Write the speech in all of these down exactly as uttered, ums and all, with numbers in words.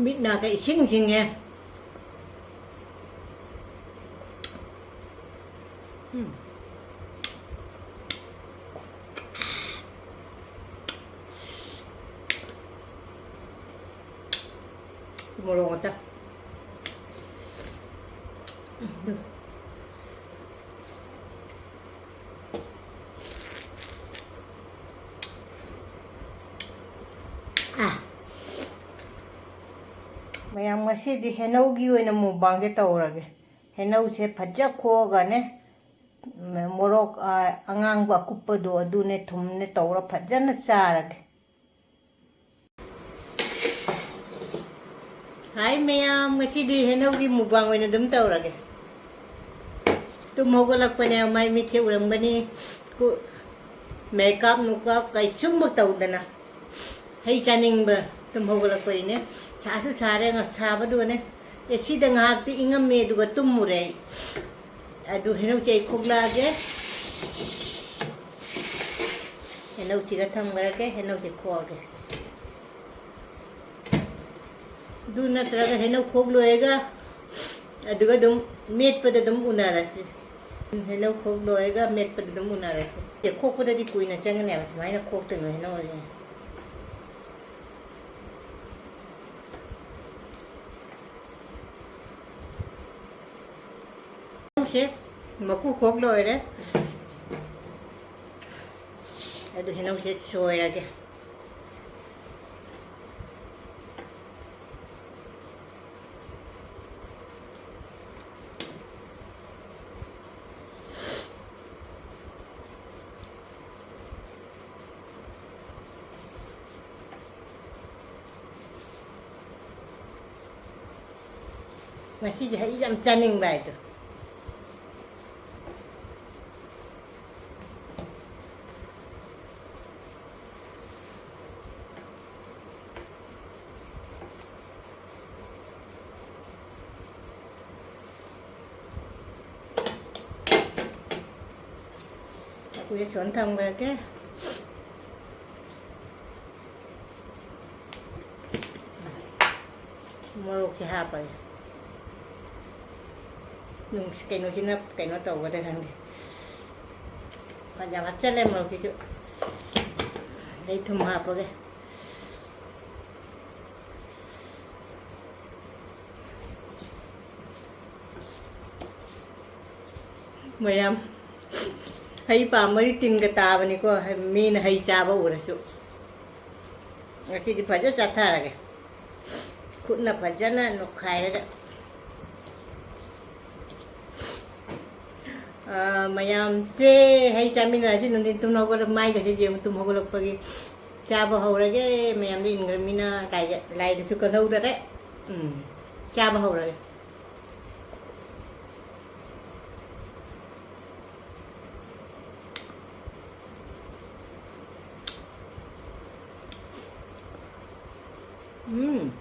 ꯃꯤꯠ ꯅꯥꯒ ꯏꯁꯤꯡ ꯁꯤꯡꯉꯦ꯫ ꯎꯝ꯫ ꯃꯣꯔꯣꯛ ꯉꯥꯛꯇ꯫ ꯎꯝ꯫ ꯑꯥ꯫ ꯃꯌꯥꯝ, ꯉꯁꯤꯗꯤ ꯍꯩꯅꯧꯒꯤ ꯑꯣꯏꯅ ꯃꯨꯛꯕꯥꯡꯁꯦ ꯇꯧꯔꯒꯦ꯫ ꯍꯩꯅꯧꯁꯦ ꯐꯖ ꯈꯣꯛꯑꯒꯅꯦ, ꯃꯣꯔꯣꯛ, ꯑ, ꯑꯉꯥꯡꯕ ꯑꯀꯨꯞꯄꯗꯣ ꯑꯗꯨꯅꯦ ꯊꯨꯝꯅꯦ ꯇꯧꯔ ꯐꯖꯅ ꯆꯥꯔꯒꯦ꯫ ꯍꯥꯏ ꯃꯌꯥꯝ, ꯉꯁꯤꯗꯤ ꯍꯩꯅꯧꯒꯤ ꯃꯨꯛꯕꯥꯡ ꯑꯣꯏꯅ ꯑꯗꯨꯝ ꯇꯧꯔꯒꯦ꯫ ꯇꯨꯝ ꯍꯧꯒꯠꯂꯛꯄꯅꯦ, ꯃꯥꯏ ꯃꯤꯠꯁꯦ ꯎꯔꯝꯒꯅꯤ꯫ ꯀꯨ-, ꯃꯦꯀꯞ ꯅꯨꯀꯞ ꯀꯩꯁꯨꯝꯕ ꯇꯧꯗꯅ꯫ ꯍꯩ ꯆꯥꯅꯤꯡꯕ ꯇꯨꯝ ꯍꯧꯒꯠꯂꯛꯄꯩꯅꯦ꯫ ꯁꯥꯁꯨ ꯁꯥꯔꯦ, ꯉ-, ꯁꯥꯕꯗꯨꯒꯅꯦ꯫ ꯑꯦ ꯁꯤꯗ ꯉꯥꯏꯍꯥꯛꯇꯤ ꯏꯪꯉꯝꯃꯦ, ꯑꯗꯨꯒ ꯇꯨꯝꯃꯨꯔꯦ ꯑꯩ꯫ ꯑꯗꯨ ꯍꯩꯅꯧꯁꯦ ꯑꯩ ꯈꯣꯛꯂꯛꯑꯒꯦ꯫ ꯍꯩꯅꯧꯁꯤꯒ ꯊꯝꯈ꯭ꯔꯒꯦ, ꯍꯩꯅꯧꯁꯦ ꯈꯣꯛꯑꯒꯦ꯫ ꯑꯗꯨ ꯅꯠꯇ꯭ꯔꯒ ꯍꯩꯅꯧ ꯈꯣꯛ ꯂꯣꯏꯔꯒ ꯑꯗꯨꯒ ꯑꯗꯨꯝ ꯃꯦꯠꯄꯗ ꯑꯗꯨꯝ ꯎꯅꯔꯁꯤ꯫ ꯍꯩꯅꯧ ꯈꯣꯛ ꯂꯣꯏꯔꯒ ꯃꯦꯠꯄꯗ ꯑꯗꯨꯝ ꯎꯅꯔꯁꯤ꯫ ꯑꯦ, ꯈꯣꯛꯄꯗꯗꯤ ꯀꯨꯏꯅ ꯆꯪꯒꯅꯦꯕ, ꯁꯨꯃꯥꯏꯅ ꯈꯣꯛꯇꯣꯏꯅꯣ ꯍꯩꯅꯧꯁꯦ꯫ ꯍꯩꯅꯧꯁꯦ ꯃꯀꯨ ꯈꯣꯛ ꯂꯣꯏꯔꯦ꯫ ꯑꯗꯨ ꯍꯩꯅꯧꯁꯦ ꯁꯣꯏꯔꯒꯦ꯫ ꯉꯁꯤꯁꯦ ꯍꯩ ꯌꯥꯝ ꯆꯥꯅꯤꯡꯕ ꯍꯥꯏꯗꯣ꯫ ꯎꯌꯦ ꯁꯣꯟ ꯊꯝꯈ꯭ꯔꯒꯦ꯫ ꯃꯣꯔꯣꯛꯁꯦ ꯍꯥꯞꯄꯒꯦ꯫ ꯅꯨꯡ-, ꯀꯩꯅꯣꯁꯤꯅ ꯀꯩꯅꯣ ꯇꯧꯒꯗ꯭ꯔꯥ ꯈꯪꯗꯦ꯫ ꯐꯅꯌꯥꯝ ꯍꯥꯞꯆꯜꯂꯦ ꯃꯣꯔꯣꯛꯁꯤꯁꯨ꯫ ꯑꯗꯩ ꯊꯨꯝ ꯍꯥꯞꯄꯒꯦ꯫ ꯃꯌꯥꯝ, ꯍꯩ ꯄꯥꯝꯕꯒꯤ ꯇꯤꯟꯒ ꯇꯥꯕꯅꯤꯀꯣ, ꯃꯤꯅ ꯍꯩ ꯆꯥꯕ ꯎꯔꯁꯨ꯫ ꯉꯁꯤꯗꯤ ꯐꯖ ꯆꯥꯊꯔꯒꯦ꯫ ꯈꯨꯠꯅ ꯐꯖꯅ ꯅꯣꯠꯈꯥꯏꯔꯒ꯫ ꯑꯥ, ꯃꯌꯥꯝꯁꯦ ꯍꯩ ꯆꯥꯃꯤꯟꯅꯔꯁꯤ꯫ ꯅꯨꯡꯊꯤꯟ ꯇꯨꯝ ꯍꯧꯒꯠꯂ-, ꯃꯥꯏꯒꯁꯦ ꯌꯦꯡꯉꯨ, ꯇꯨꯝ ꯍꯧꯒꯠꯂꯛꯄꯒꯤ꯫ ꯆꯥꯕ ꯍꯧꯔꯒꯦ꯫ ꯃꯌꯥꯝꯗ ꯏꯟꯈ꯭ꯔꯃꯤꯅ ꯂꯥꯏꯗ-, ꯂꯥꯏꯗꯁꯨ ꯀꯜꯍꯧꯗꯔꯦ꯫ ꯎꯝ, ꯆꯥꯕ ꯍꯧꯔꯒꯦ꯫ ꯎꯝ꯫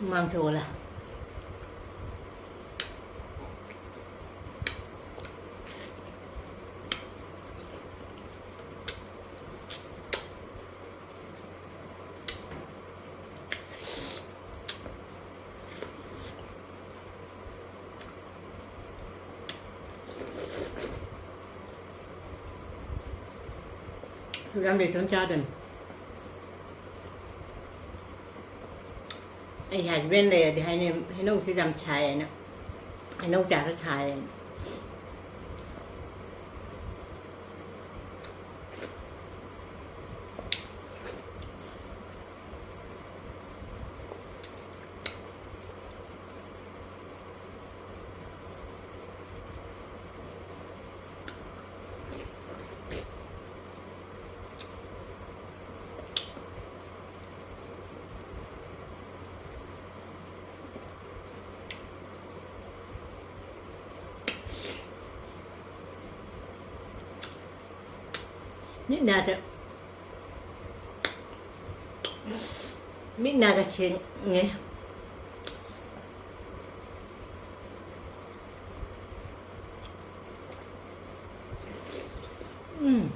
ꯍꯨꯃꯥꯡ ꯁꯧꯒꯠꯂꯦ꯫ ꯌꯥꯝ ꯂꯩꯇꯅ ꯆꯥꯗꯣꯏꯅꯤ꯫ ꯑꯩ husband ꯂꯩꯔꯗꯤ ꯍꯥꯏꯅꯤ, ꯍꯩꯅꯧꯁꯦ ꯌꯥꯝ ꯁꯥꯏꯌꯦꯅ, ꯍꯩꯅꯧ ꯆꯥꯔ ꯁꯥꯏꯌꯦꯅ꯫ ꯃꯤꯠ ꯅꯥꯗ, ꯃꯤꯠ ꯅꯥꯒ ꯁꯦꯡꯉꯦ꯫ ꯎꯝ꯫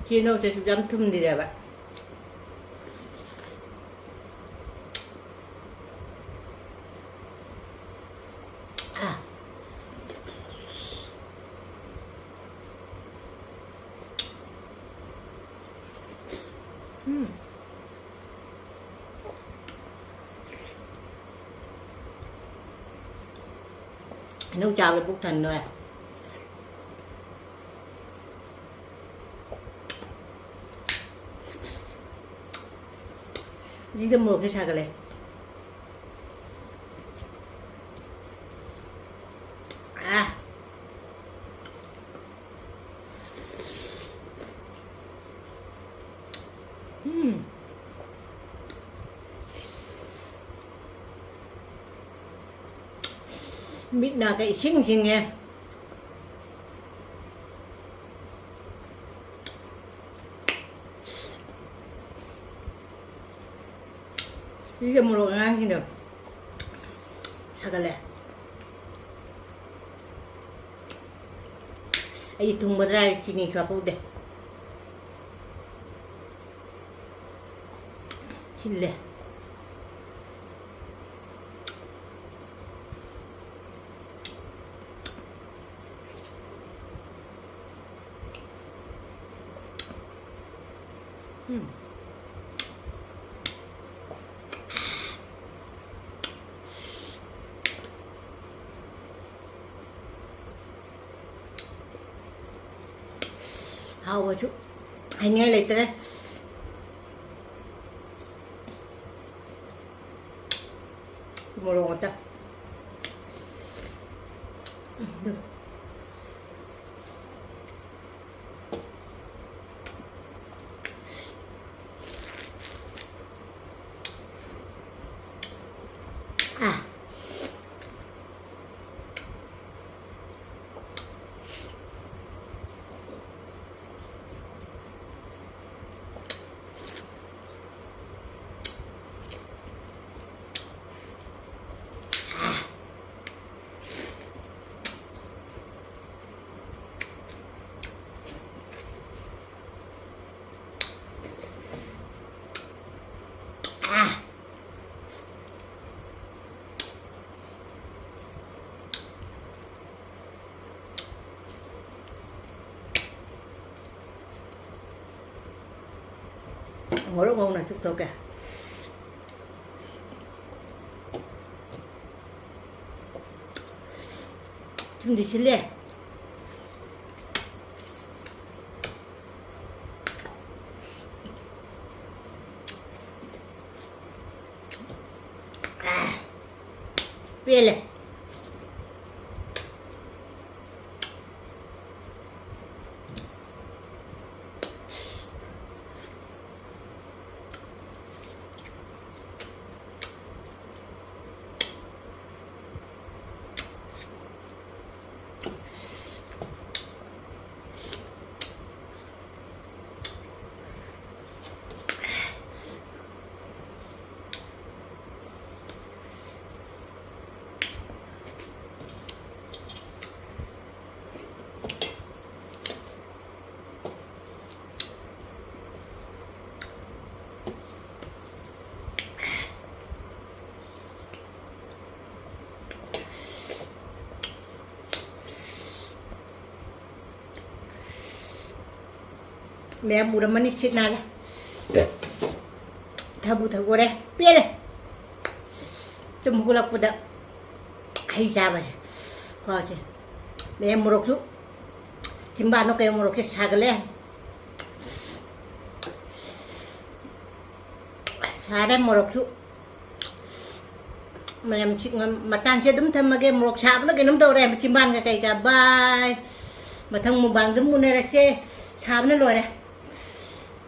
ꯀꯦꯅꯧꯁꯦ ꯁꯨꯛ ꯌꯥꯝ ꯊꯨꯝꯗ꯭ꯔꯦꯕ꯫ ꯑꯥ꯫ ꯎꯝ꯫ ꯍꯩꯅꯧ ꯆꯥꯕꯗ ꯄꯨꯛ ꯊꯟꯗꯣꯔꯦ꯫ ꯁꯤꯗ ꯃꯣꯔꯣꯛꯁꯦ ꯁꯥꯒꯠꯂꯦ꯫ ꯑꯥ꯫ ꯎꯝ꯫ ꯃꯤꯠ ꯅꯥꯒ ꯏꯁꯤꯡ ꯁꯤꯡꯉꯦ꯫ ꯁꯤꯒ ꯃꯣꯔꯣꯛ ꯑꯉꯥꯡꯁꯤꯡꯗꯣ ꯁꯥꯒꯠꯂꯦ꯫ ꯑꯩ ꯊꯨꯝꯒꯗ꯭ꯔꯥ ꯍꯥꯏꯔ ꯆꯤꯅꯤꯁꯨ ꯍꯥꯞꯍꯧꯗꯦ꯫ ꯁꯤꯜꯂꯦ꯫ ꯎꯝ꯫ ꯍꯥꯎꯕꯁꯨ ꯍꯥꯏꯅꯤꯡꯉꯥꯏ ꯂꯩꯇ꯭ꯔꯦ꯫ ꯃꯣꯔꯣꯛ ꯉꯥꯛꯇ꯫ ꯑꯥ꯫ ꯃꯣꯔꯣꯛ ꯉꯧꯅ ꯆꯨꯞꯊꯣꯛꯀꯦ꯫ ꯊꯨꯝꯗꯤ ꯁꯤꯜꯂꯦ꯫ ꯑꯥ, ꯄꯦꯜꯂꯦ꯫ ꯃꯌꯥꯝ ꯎꯔꯝꯃꯅꯤ, ꯁꯤꯠ ꯅꯥꯜꯂꯦ꯫ ꯊꯥꯕꯨ ꯊꯛꯑꯣꯔꯦ, ꯄꯦꯜꯂꯦ꯫ ꯇꯨꯝ ꯍꯧꯒꯠꯂꯛꯄꯗ ꯍꯩ ꯆꯥꯕꯁꯦ꯫ ꯈꯣꯁꯦ꯫ ꯃꯌꯥꯝ ꯃꯣꯔꯣꯛꯁꯨ, ꯆꯤꯝꯕꯥꯟꯗꯣ ꯀꯩ ꯃꯣꯔꯣꯛꯁꯦ ꯁꯥꯒꯠꯂꯦ꯫ ꯁꯥꯔꯦ ꯃꯣꯔꯣꯛꯁꯨ꯫ ꯃꯌꯥꯝ ꯁꯤ ꯉꯝ-, ꯃꯇꯥꯡꯁꯦ ꯑꯗꯨꯝ ꯊꯝꯃꯒꯦ꯫ ꯃꯣꯔꯣꯛ ꯁꯥꯕꯅ ꯀꯩꯅꯣꯝ ꯇꯧꯔꯦ꯫ ꯆꯤꯝꯕꯥꯟꯒ ꯀꯩꯒ꯫ ꯕꯥꯏ꯫ ꯃꯊꯪ ꯃꯨꯛꯕꯥꯡꯗ ꯑꯃꯨꯛ ꯎꯅꯔꯁꯦ꯫ ꯁꯥꯕꯅ ꯂꯣꯏꯔꯦ꯫